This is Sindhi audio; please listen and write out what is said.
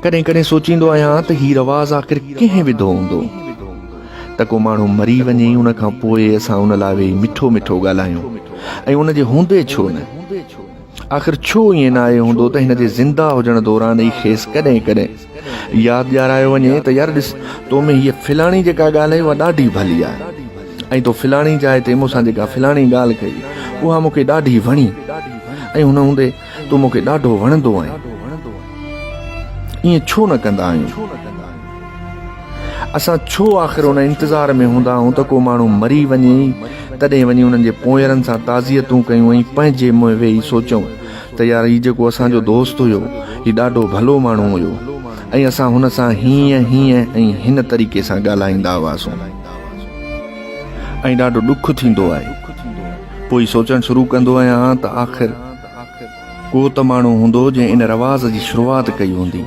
ڪڏهن ڪڏهن سوچيندو آهيان ته هي رواز آخر ڪنهن وڌو هوندو ته ڪو ماڻهو مري وڃي ان کان پوء اسان ان لاء ويهي مٺو مٺو ڳالهايون ۽ ان جي هوندي ڇو نه؟ آخر ڇو ائين ناهي هوندو ته هن جي زنده هجڻ دوران ئي کيس ڪڏهن ڪڏهن ياد ڏيارايو وڃي ته يار ڏس تو ۾ هيء فلاڻي جيڪا ڳالهه آهي اها ڏاڍي ڀلي آهي ۽ تو فلاڻي جاء تي مون سان جيڪا فلاڻي ڳالهه ڪئي اها مون کي ڏاڍي وڻي ۽ هن هوندي تون مون کي ڏاڍو وڻندو آهين. ائين ڇو نه ڪندا آهيون؟ اسان ڇو آخر ان انتظار ۾ هوندا آهيون ته ڪو ماڻهو مري وڃي ئي تڏهن وڃي انهن جي پونئيرن سان تعزيتون ڪيون ۽ پنهنجي منهن ويهي سوچيون ته يار هي جيڪو اسان جو دوست هيو هي ڏاڍو ڀلو ماڻهو هيو ۽ اسان هن سان هيئن هيئن ۽ هن طريقي سان ڳالهائيندا هئاسون ۽ ڏاڍو ڏک ٿيندو آهي. پوء سوچڻ شروع ڪندو آهيان ته آخر ڪو ته ماڻهو هوندو جنهن ان رواز جي شروعات ڪئي هوندي.